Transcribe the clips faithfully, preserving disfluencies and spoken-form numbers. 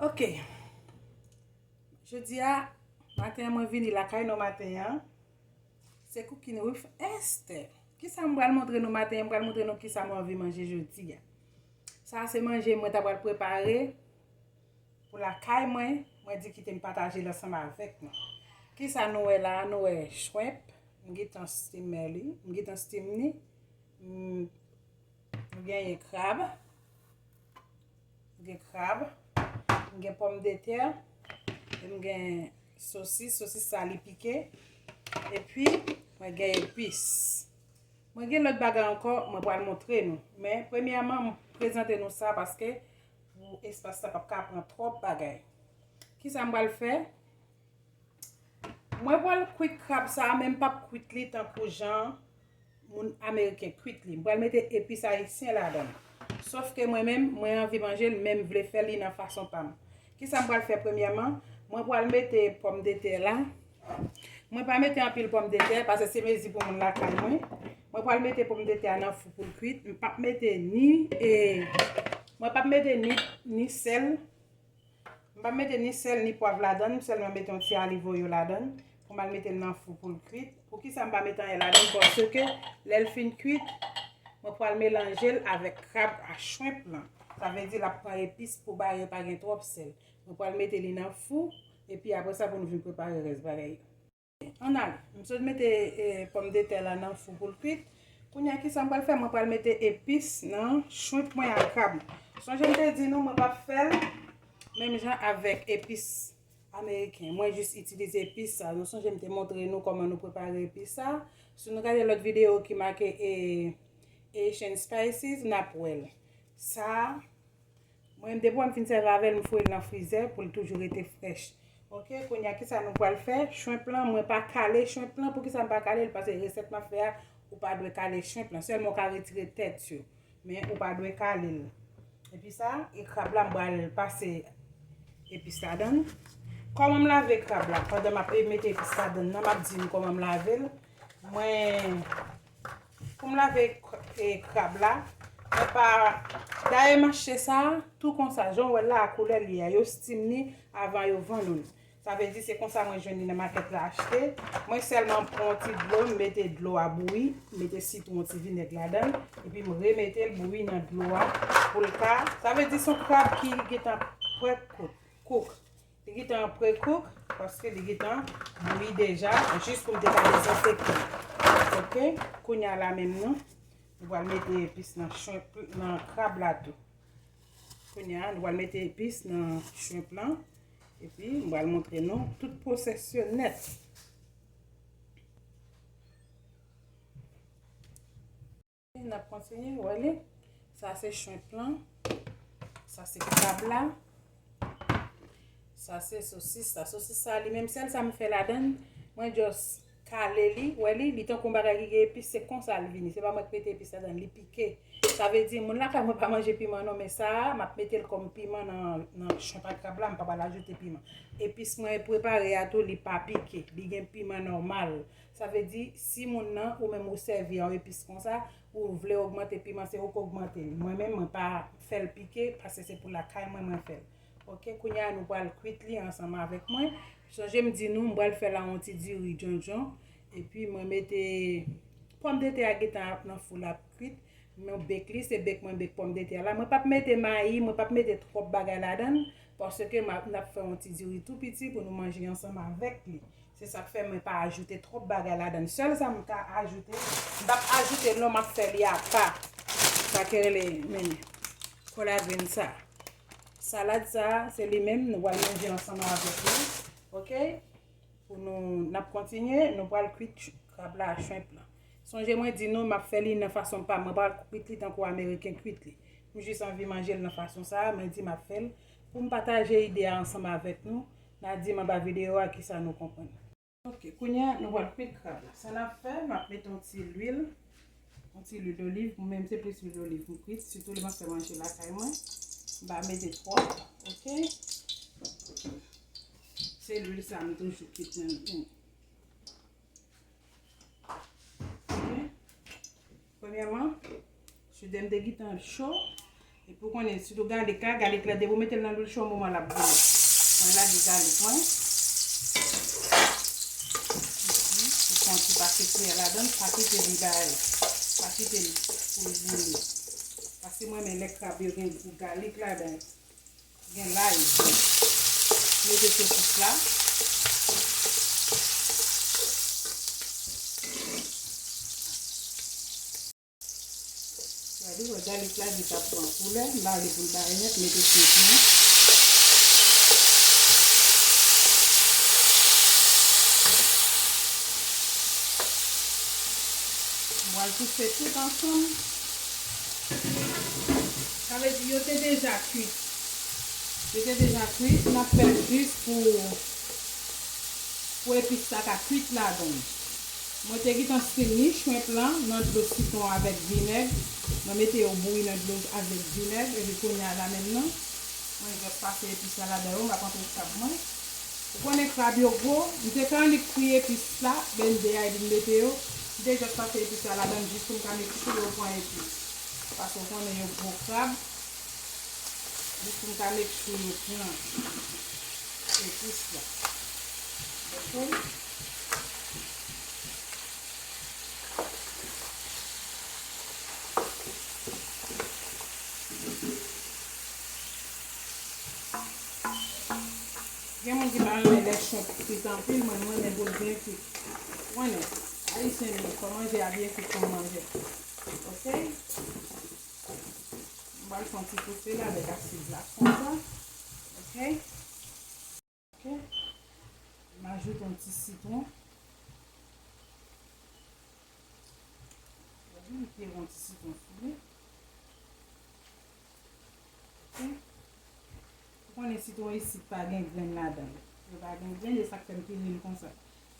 Ok. Jodi a, maten an, mwen vini lakay nou maten an. Se Cooking with Esther. Kisa m pral montre nou maten an? M pral montre nou kisa mwen anvi manje jodi a. Sa a se manje mwen ta pral prepare pou lakay mwen. Mwen di kite m pataje l ansanm avèk nou. Kisa nou wè la a? Nou wè shrimp. M gentan steam li. M gentan steam li. M, m genyen krab. M gen krab. M gen pòmdetè. E m gen sosis. Sosis sa li pike. Epi, mwen gen epis. Mwen gen lòt bagay ankò, mwen pral montre nou. Men, premyèman, m prezante nou sa paske pou espas la p ap ka pran twòp bagay. Kisa m pral fè? Mwen pral kwit krab sa a, men m p ap kwit li tankou jan moun ameriken kwit li. M pral mete epis ayisyen ladan l. Sòf ke mwen menm, mwen anvi manje l, men m vle fè li nan fason pa m. Kisa m pral fè premyèman? Mwen pral mete pòmdetè la. Mwen pa mete anpil pòmdetè, paske se mezi pou moun lakay mwen. Mwen pral mete pòmdetè a nan fou pou l kwit. M p ap mete ni, e, mwen p ap mete ni, ni sèl. M pa mete ni sèl ni pwav ladan l, m sèlman mete yon ti aliv oyo ladan l pou m al mete l nan fou pou l kwit. Poukisa m pa mete anyen ladan l? Paske lè l fin kwit, mwen pral melanje l avèk krab a shrimp lan. Sa vle di l ap pran epis pou bagay yo pa gen twòp sèl. Mwen pral mete li nan fou, epi apre sa pou nou vin prepare rès bagay yo. Ann ale. M sot mete, e, pòmdetè la nan fou pou l kwit. Kounye a, kisa m pral fè? Mwen pral mete epis nan shrimp mwen ak krab. Sonje m te di nou, mwen p ap fè l menm jan avèk epis ameriken. Mwen jis itilize epis sa. Nou sonje m te montre nou kòman nou prepare epis sa. Si nou gade lòt videyo ki make, e, Asian spices, n ap wè l. Sa a, mwen, depi w m fin sèvi avè l, m foure l nan frizè pou l toujou rete frèch. Ok, kounye a, kisa nou pral fè? Shrimp lan, mwen pa kale shrimp lan. Poukisa m pa kale l? Paske resèt m ap fè a, ou pa dwe kale shrimp lan. Sèlman ou ka retire tèt yo. Men ou pa dwe kale l. Epi sa, e krab la, m pral pase epis ladan l. Kòman m lave krab la? Pandan m ap mete epis ladan l nan, m ap di nou kòman m lave l. Mwen, pou m lave k-, e, krab la, mwen pa, dayè mache sa, tou konsa, jan w wè l la, a koulè l ye a, yo steam li avan yo vann ou l. Sa vle di se konsa mwen jwenn li nan makèt la achte. Mwen sèlman pran yon ti dlo, m mete dlo a bouyi, m mete sitwon, yon ti vinèg ladan l, epi m remete l bouyi nan dlo a pou l ka, sa vle di se yon krab ki gentan prè kout, kouk. Li gentan pre-cook, paske li gentan bouyi deja, jis pou m te ka dezenfekte l. Ok, kounye a la menm nou, nou pral mete epis nan shrimp, nan krab la tou. Kounye a, nou pral mete epis nan shrimp lan, epi m pral montre nou tout pwosès yo nèt. N ap kontinye, w wè li. Sa se shrimp lan. Sa se krab la. Sa se sosis la. Sosis sa li menm, sèl sa m fè ladan l, mwen just kale li. W wè li, li tankou yon bagay ki gen epis, se konsa l vini. Se pa mwen k mete epis ladan l, li pike. Sa vle di, moun lakay mwen pa manje piman non, men sa a, m ap mete l kòm piman nan, nan shrimp ak krab la, m pa pral ajoute piman. Epis mwen prepare a tou, li pa pike, li gen piman nòmal. Sa vle di, si moun nan, ou menm ou sèvi a yon epis konsa, ou vle ogmante piman, se ou k ogmante li. Mwen menm, mwen pa fè l pike, paske se pou lakay mwen, mwen fè l. Ok, kounye a, nou pral kwit li ansanm avèk mwen. Sonje m di nou, m pral fè la yon ti diri djondjon. Epi, mwen mete pòmdetè a gentan nan fou l ap kwit. Mwen bake li, se bake mwen bake pòmdetè la. Mwen p ap mete mayi, mwen p ap mete twòp bagay ladan l, paske m ap, n ap fè yon ti diri tou piti pou nou manje ansanm avèk li. Se sa k fè mwen pa ajoute twòp bagay ladan l. Sèl sa m ka ajoute, m p ap ajoute l non, m ap fè li apa. Sa ki rele, men, kòlagrin sa. Salad sa, se li menm, nou pral manje ansanm avèk li. Ok? Pou nou, n ap kontinye, nou pral kwit ch-, krab la ak shrimp lan. Sonje mwen di nou, m ap fè li nan fason pa m. Mwen pral kwit li tankou ameriken kwit li. M jis anvi manje l nan fason sa a, mwen di m ap fè l pou m pataje ide a ansanm avèk nou. N a di m anba videyo a kisa nou konprann. Ok, kounye a, nou pral kwit krab la. Sa n ap fè, m ap mete yon ti lwil, yon ti lwil doliv. Mwen menm, se plis lwil doliv m kwit, sitou lè m ap fè manje lakay mwen. M pa mete twòp, ok? Se lwil sa m toujou kwit nan, nan. Ok? Premyèman, soudè m te gentan cho, Epi w konnen, sitou galik la, galik la, depi w mete l nan lwil cho, yon moman l ap boule. Mwen lage galik mwen. Epi, m fè yon ti pase kiyè ladan l, pa kite li bay, pa kite l pou l boule. Paske mwen renmen lè krab yo gen gou galik ladan l. Gen lay. Mete sosis la. Gade, wè galik la, li t ap pran koulè, m ba li pou l bay nèt, mete sosis mwen. M pral touse tout ansanm. Sa vle di yo te deja kwit. Yo te deja kwit, n ap fè l jis pou, pou epis la ka kwit ladan l. Mwen te gentan sini shrimp lan nan dlo sitwon avèk vinèg. Mwen mete yo bouyi nan dlo avèk vinèg, epi kounye a la menm nan, mwen jis pase epis la ladan yo, m ap antre krab mwen. Ou konnen krab yo gwo, m te ka annik fri epis la, blende a, epi m mete yo. M te jis pase epis la ladan l jis pou m ka make sure yo pran epis. Paske ou konnen yo gwo krab, jis pou m ka make sure yo pran epis la. Ok? Gen moun ki pa renmen lè shrimp kwit anpil, mwen, mwen renmen pou l byen kwit. Ou konnen, Ayisyen nou, fò manje a byen kwit pou n manje. Ok? M pral fè yon ti touse la avèk asid la konsa. Ok? Ok? M ajoute yon ti sitwon. M kire yon ti sitwon sou li. Ok? Ou konnen sitwon isit pa gen grenn ladan l. Yo pa gen grenn, e sa k fè m kire l konsa.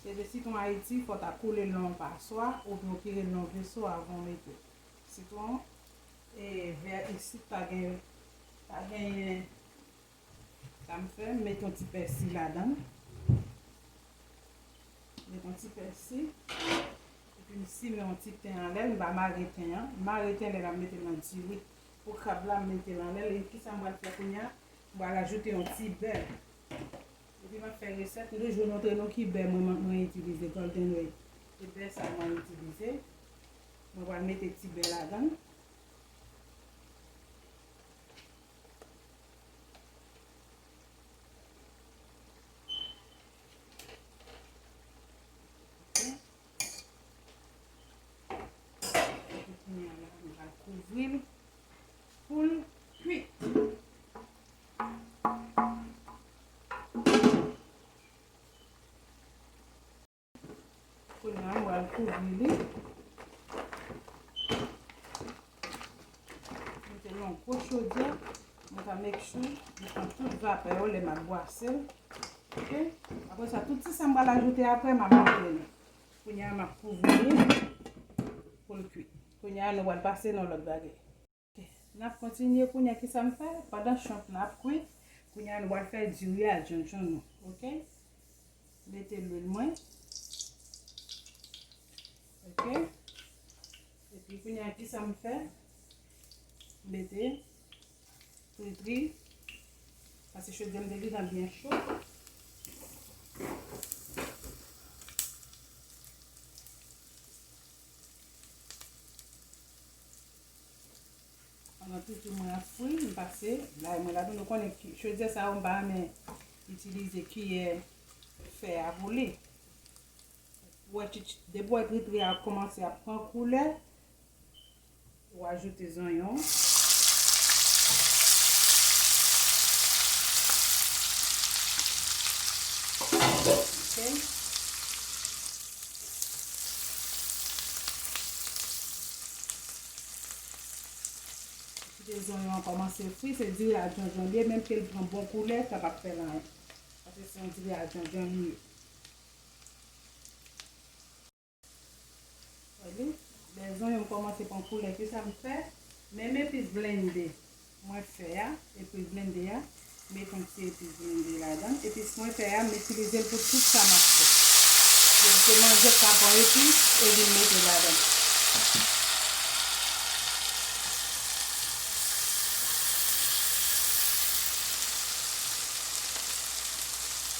Se de sitwon Ayiti, fò w ta koule l nan yon paswa, oubyen w kire l nan yon veso avan w mete l. Sitwon, e, vè isit pa gen, pa genyen. Sa m fè, m met yon ti pèsi ladan l. Met yon ti pèsi. Epi m simen yon ti ten anlè l, m pa mare ten an. M mare ten lè m ap mete l nan diri. Pou krab la, m mete l anlè l. E kisa m pral fè kounye a? M pral ajoute yon ti bè. Epi m ap fè resèt, m toujou montre nou ki bè mwen, mwen, mwen itilize, Golden Ray. Se bè sa mwen itilize. Mwen pral mete ti bè ladan l. Kounye a la, nou pral kouvri l pou l kwit. Kounye a, m pral kouvri li. Mete l nan yon gwo chodyè. Mwen ka make sure li pran tout vapè yo lè m ap bwase l. Ok? Apre sa, tout ti sa m pral ajoute apre, m ap montre nou. Kounye a, m ap kouvri li pou l kwit. Kounye a, nou pral pase nan lòt bagay. Ok. N ap kontinye kounye a, kisa m fè? Pandan shrimp lan ap kwit, kounye a nou pral fè diri a djondjon nou. Ok? Mete lwil mwen. Ok? Epi kounye a, kisa m fè? Mete fritri. Paske chodyè m te gentan byen cho. Pandan fritri mwen ap fri, m pase lay mwen ladan. Nou konnen ki, chodyè sa yo, m pa renmen itilize kiyè fè a pou li. Ou wè, depi w wè fritri a kòmanse ap pran koulè, ou ajoute zonyon. Ok. Kite zonyon an kòmanse fri, se diri a djondjon li ye, menm ke l pran bon koulè, sa p ap fè l anyen. Paske se yon diri a djondjon li ye. Wè li, lè zonyon kòmanse pran koulè, kisa m fè? Menm epis blende mwen fè a, epis blende a, met yon ti epis blende ladan l. Epis mwen fè a, m itilize l pou tout sa m ap fè. Depi se manje k ap pran epis, epi m mete ladan l.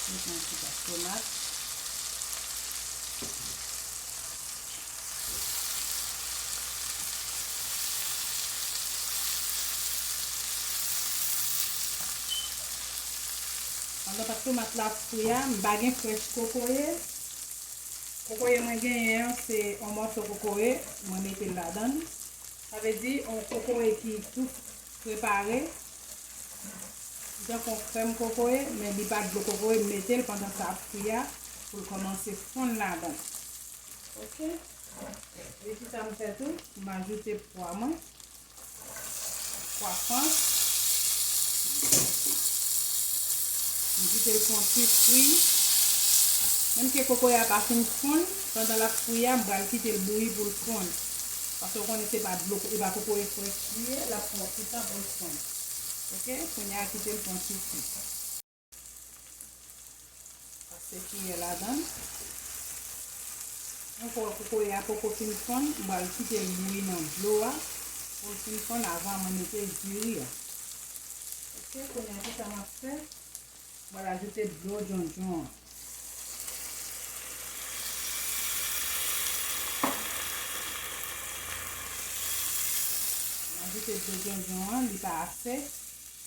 Mete yon ti pas tomat. Pandan pas tomat la ap fri a, m pa gen frèch kokoye. Kokoye mwen genyen an, se yon mòso kokoye, mwen mete l ladan l. Sa vle di, yon kokoye ki tou prepare. Tankou yon krèm kokoye, men li pa dlo kokoye, m mete l pandan sa ap fri a, pou l kòmanse fonn ladan l. Ok? Epi sa m fè tou, m ajoute pwa mwen. Pwa frans. M kite l fè yon ti fri. Menm ke kokoye a pa fin fonn, pandan l ap fri a, m pral kite l bouyi pou l fonn. Paske w konnen se pa dlo, e pa kokoye frèch li ye, l ap pran ti tan pou l fonn. Ok, kounye a kite l pran ti fri. Pase kiyè ladan l. Yon fwa kokoye a poko fin fonn, m pral kite l bouyi nan dlo a pou l fin fonn avan mwen mete diri a. Ok, kounye a kisa m ap fè? M pral ajoute dlo djondjon an. M ajoute dlo djondjon an, li pa ase.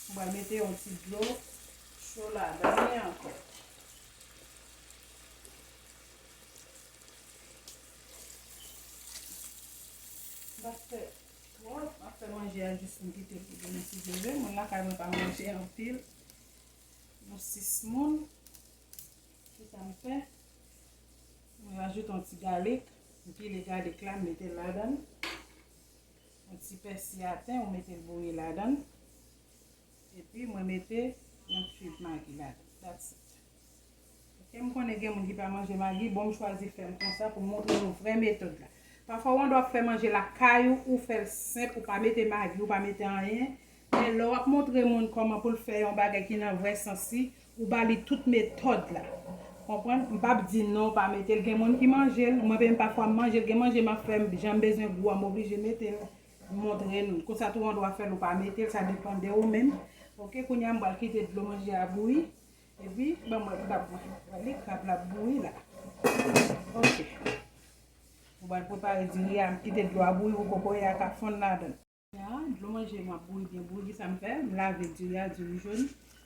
M pral mete yon ti dlo cho ladan li ankò. M pa fè twòp, m ap fè manje a jis m kite l pou demen si Dye vle. Moun lakay mwen pa manje anpil. Nou sis moun. Kisa m fè? Mwen rajoute yon ti galik. M pile galik la, m mete l ladan l. Yon ti pèsi aten, ou mete l bouyi ladan l. Epi mwen mete yon kib magi ladan l. That's it. Ok, m konnen gen moun ki pa manje magi, bon, m chwazi fè l konsa pou m montre nou vrè metòd la. Pafwa, ou andwa ap fè manje lakay ou, ou fè l senp, ou pa mete magi, ou pa mete anyen. Men lè w ap montre moun kòman pou l fè yon bagay ki nan vrè sans li, ou ba li tout metòd la. Konprann? M p ap di non, pa mete l. Gen moun ki manje l, mwen menm pafwa m manje l, gen manje m ap fè, jan m bezwen gou a, m oblije mete l. M montre nou. Konsa tou, ou andwa fè l, ou pa mete l, sa depann de ou menm. Ok, kounye a, m pral kite dlo manje a bouyi. Epi, ban mwen krab mwen. Gade krab la ap bouyi la. Ok. Ou pral prepare diri a, m kite dlo a bouyi pou kokoye a ka fonn ladan l. Ya, dlo manje m ap bouyi byen bouyi, sa m fè, m lave diri a, diri jòn.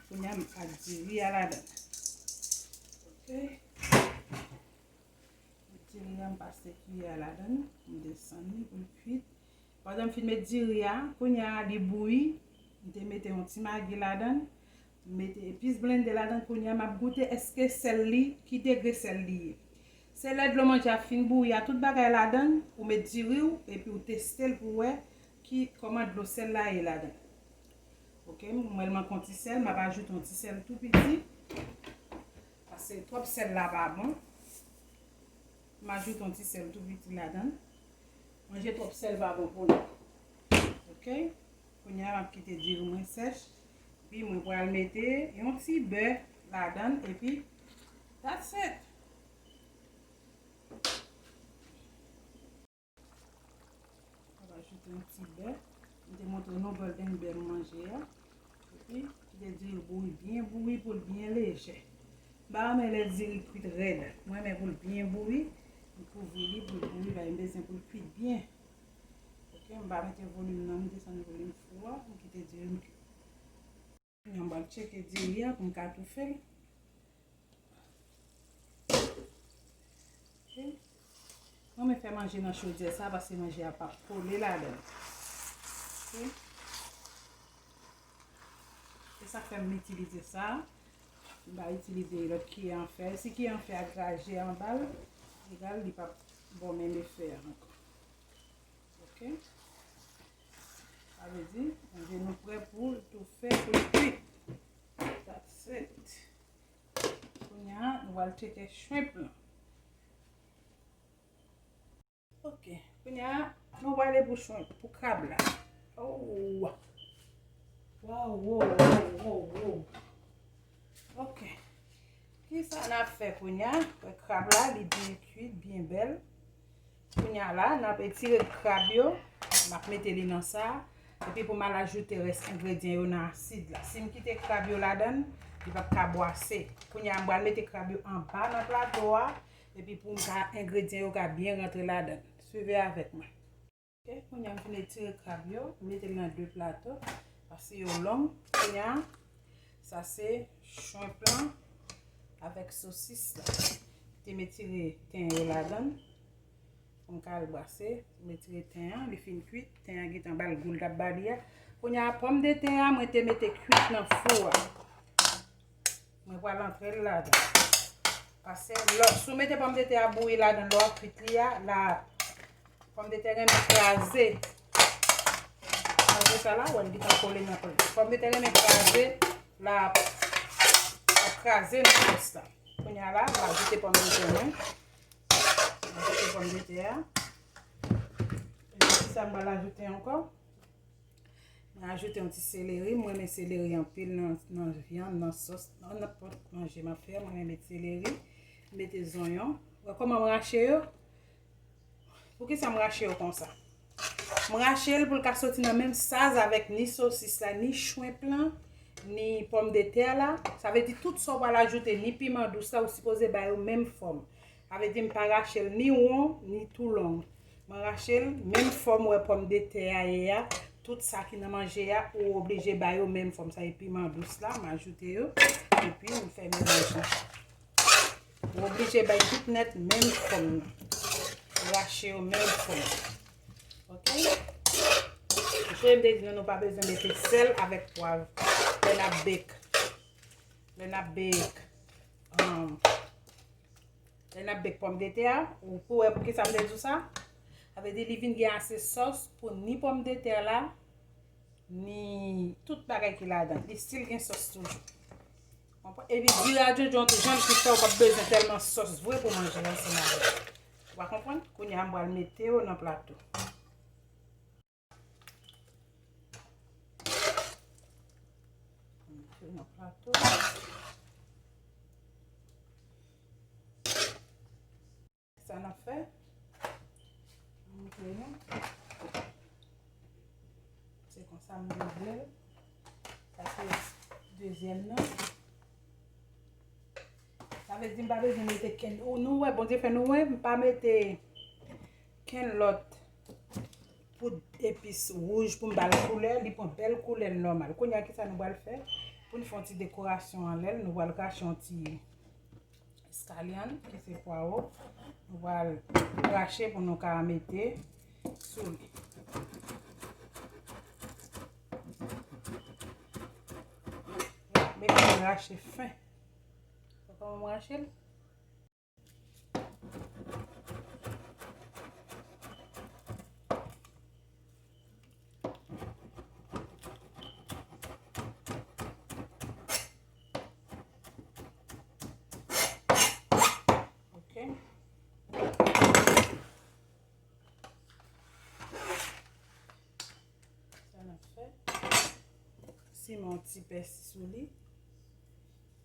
Kounye a, m ak diri a ladan l. Ok. Diri a, m pase kiyè a ladan l, m desann li pou l kuit. Pandan m fin met diri a, kounye a li bouyi, m te mete yon ti magi ladan l, m mete epis blende ladan l, kounye a m ap goute èske sèl li, ki degre sèl li ye. Se lè dlo manje a fin bouyi a, tout bagay ladan l, ou met diri w, epi w teste l pou w wè ki, kòman dlo sèl la ye ladan l. Ok, mwen m manke yon ti sèl, m ap ajoute yon ti sèl tou piti. Paske twòp sèl la pa bon. M ajoute yon ti sèl tou piti ladan l. Manje twòp sèl pa bon pou nou. Ok? Kounye a, m ap kite diri mwen sèch. Epi mwen pral mete yon ti bè ladan l. Epi, that's it. M ap ajoute yon ti bè. M te montre nou golden bè m manje a. Epi, kite diri bouyi byen bouyi pou l byen lejè. M pa renmen lè diri kwit rèd. Mwen renmen pou l byen bouyi. M kouvri li pou l bouyi, paske m bezwen pou l kwit byen. Ok, m pa mete volim nan, m desann volim fou a, m kite diri m kwit. Kounye a m pral tcheke diri a pou m ka toufe l. Ok. Mwen renmen fè manje nan chodyè sa paske manje a p ap kole ladan l. Ok. Se sa k fè m itilize sa. M pa itilize lòt kiyè an fè. Si kiyè an fè a graje anba l, egal, li p ap ba w menm efè a ankò. Ok. Sa vle di, manje nou prè pou l toufe, pou l kwit. That's it. Kounye a, nou pral tcheke shrimp lan. Ok. Kounye a, nou prale pou shrimp, pou krab la. Oh! Wow, wow, wow, wow, wow. Ok. Kisa n ap fè kounye a? Wè krab la, li byen kwit, byen bèl. Kounye a la, n ap etire krab yo. M ap mete li nan sa. Epi pou m al ajoute rès engredyan yo nan asid la. Si m kite krab yo ladan l, Li p ap ka bwase. Kounye a, m pral mete krab yo anba nan plato a. Epi pou m ka, engredyan yo ka byen rantre ladan l. Swive avèk mwen. Ok, kounye a m fin etire krab yo, m mete l nan de plato, paske yo long. Kounye a, sa se shrimp lan avèk sosis la. Te m etire ten yo ladan l. Pou m ka al bwase, m etire ten an, li fin kwit, ten an gentan ba l gou l t ap ba li a. Kounye a, pòmdetè a, mwen te mete kwit nan fou a. Mwen pral antre l ladan. Paske lò, si w mete pòmdetè a bouyi ladan, lè w ap kwit li a, la, pòmdetè renmen kraze. Malgre sa la, wè l gentan kole nan pòm. Pòmdetè renmen kraze, la, ap kraze nan sòs la. Kounye a la, m ajoute pòmdetè mwen. M ajoute pòmdetè a. Epi kisa m pral ajoute ankò? Mwen ajoute yon ti seleri. Mwen renmen seleri anpil nan, nan vyann, nan sòs, nan nenpòt manje m ap fè. Mwen renmen met seleri. Mete zonyon. Wè kòman m rache yo? Poukisa m rache yo konsa? M rache l pou l ka soti nan menm saz avèk ni sosis la, ni shrimp lan, ni pòmdetè la. Sa vle di tout sa w pral ajoute, ni piman dous la, ou sipoze ba yo menm fòm. Sa vle di m pa rache l ni won, ni tou long. Mwen rache l menm fòm wè pòmdetè a ye a. Tout sa ki nan manje a, ou oblije ba yo menm fòm. Sa e piman dous la, m ajoute yo. Epi m fè melanj lan. Ou oblije bay tout nèt menm fòm nan. Rache yo menm fòm. Ok? Jan m te di nou, nou pa bezwen mete sèl avèk pwav. Lè n ap bake. Lè n ap bake. Um, lè n ap bake pòmdetè a, ou pou wè poukisa m te di w sa. Sa vle di li vin gen ase sòs pou ni pòmdetè la, ni tout bagay ki ladan. Li still gen sòs toujou. Konprann? Epi diri a djondjon tou, jan l ki fè ou p ap bezwen tèlman sòs vre pou manje l ansanm avè l. Ou pa konprann? Kounye a, m pral mete yo nan plato. Mete yo nan plato. Sa n ap fè? Montre nou. Se konsa m vle l. Sa se dezyèm nan. Sa vle di m pa bezwen mete kenn. Ou, nou wè, Bondye fè nou wè, m pa mete kenn lòt poud epis wouj pou m ba l koulè. Li pran bèl koulè l nòmal. Kounye a, kisa nou pral fè? Pou n fè yon ti dekorasyon anlè l, nou pral rache yon ti eskalyan, ki se pwawo. Nou pral rache pou nou ka mete sou li. Mete l rache fen. Wè kòman m rache l? Ok. Sa n ap fè. Simen yon ti pèsi sou li.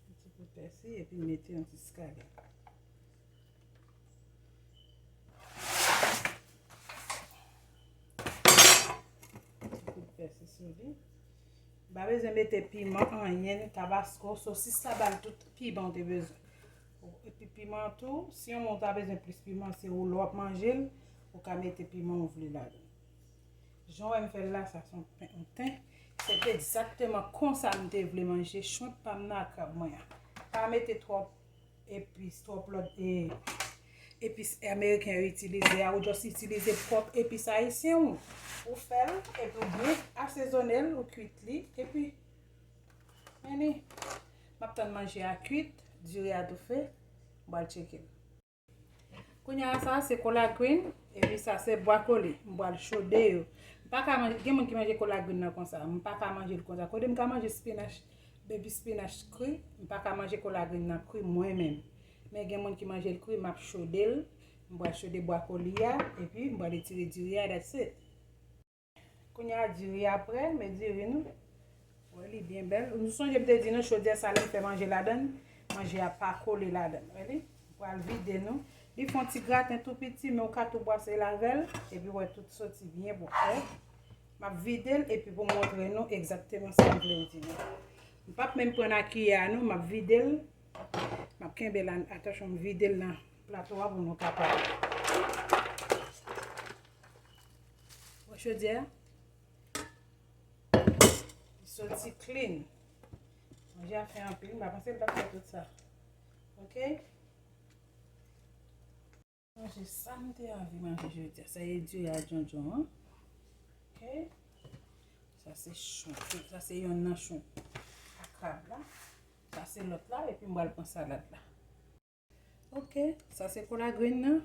Yon ti poud pèsi, epi mete yon ti eskalyan. Ti poud pèsi sou li. M pa bezwen mete piman, anyen, tabasko, sosis la ba l tout piman w te bezwen. Epi piman tou, si yon moun ta bezwen plis piman, se ou lè w ap manje l, ou ka mete piman ou vle ladan l. Jan w wè m fè l la, sa se yon pen, yon ten. Se te egzakteman konsa m te vle manje shrimp pa m nan ak krab mwen an. Pa mete twòp epis, twòp lòt, e, epis ameriken yo itilize a, ou just itilize pwòp epis ayisyen ou. Ou fè l, epi ou byen asezone l, ou kwit li, epi, men li, m ap tann manje a kwit, diri a toufe, m pral tcheke l. Kounye a sa, se collard green, epi sa se bwakoli. M pral chode yo. M pa ka manje, gen moun ki manje collard green nan konsa. M pa ka manje l konsa. Kote m ka manje spinach, baby spinach kri, m pa ka manje collard green nan kri mwen menm. Men gen moun ki manje l kri, m ap chode l. M pral chode bwakoli a, epi m pral etire diri a, that's it. Kounye a diri a prè, men diri nou. Wè li byen bèl. Nou sonje m te di nou chodyè sa lè m fè manje ladan l, manje a pa kole ladan l. Wè li? M pral vide nou. Li fè yon ti graten tou piti, men ou ka tou bwase l avè l, epi wè tout soti byen pwòp. Wè. M ap vide l epi pou m montre nou egzakteman sa m vle w di nou. M p ap menm pran nan kiyè a non, m ap vide l. M ap kenbe l, atansyon, m vide l nan plato a pou nou kapab. Wè chodyè a? Li soti clean. Manje a fè anpil, m pa panse l t ap fè tout sa. Ok? Manje sa m te anvi manje jodi a. Sa e diri a djondjon an. Ok? Sa se chon. Sa se yonn nan chon a krab la. Sa se lòt la, epi m pral pran salad la. Ok, sa se kolagrenn nan.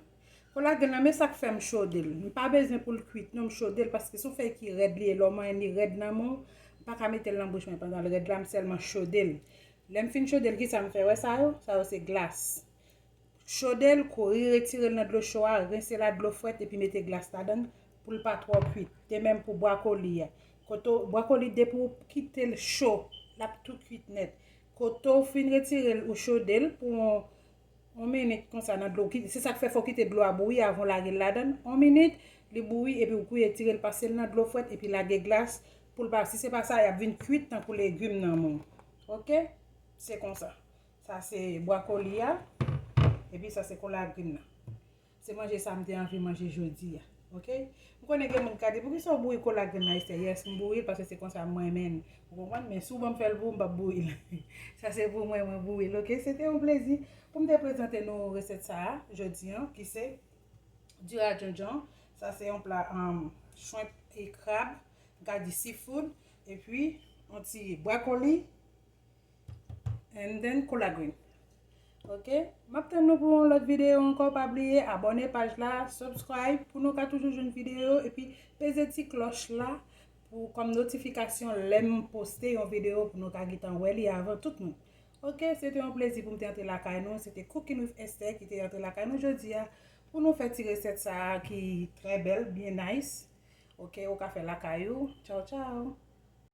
Kolagrenn nan, men sa k fè m chode l. M pa bezwen pou l kwit non, m chode l paske se yon fèy ki rèd li ye. Lè w manyen li rèd nan men w, m pa ka mete l nan bouch mwen pandan l rèd la, m sèlman chode l. Lè m fin chode l, kisa m fè? Wè sa yo? Sa yo se glas. Chode l, kouri retire l nan dlo cho a, rense l ak dlo frèt epi mete glas ladan l pou l pa twò kwit. De menm pou bwakoli a. Kote w, bwakoli depi w kite l cho, l ap tou kwit nèt. Kote w fin retire l, ou chode l pou yon, yon minit konsa nan dlo. Ki- Se sa k fè fò w kite dlo a bouyi avan w lage l ladan l. Yon minit, li bouyi epi w retire l, pase l nan dlo frèt epi lage glas pou l pa, si se pa sa, y ap vin kwit tankou legim nan men w. Ok? Se konsa. Sa se bwakoli a, epi sa se kolagrenn nan. Se manje sa m te anvi manje jodi a. Ok? M konnen gen moun k ka di, "Poukisa w bouyi kolagrenn nan, Esther?" Yes, m bouyi l paske se konsa mwen menm. Ou konprann? Men si w ban m fè l pou ou, m p ap bouyi l. Sa se pou mwen, mwen bouyi l. Ok? Se te yon plezi pou m te prezante nou resèt sa a jodi a, ki se diri a djondjon. Sa se yon pla um, shrimp e krab, m ka di seafood, epi yon ti bwakoli, and then kolagrenn. Ok? M ap tann nou pou yon lòt videyo ankò. Pa bliye abòne paj la, subscribe pou nou ka toujou jwenn videyo, epi peze ti klòch la pou kòm notifikasyon lè m poste yon videyo pou nou ka gentan wè li avan tout moun. Ok, se te yon plezi pou m te antre lakay nou. Se te Cooking with Esther ki te antre lakay nou jodi a pou nou fè ti resèt sa a ki trè bèl, byen nice. Ok, ou ka fè lakay ou. Tchaw, tchaw.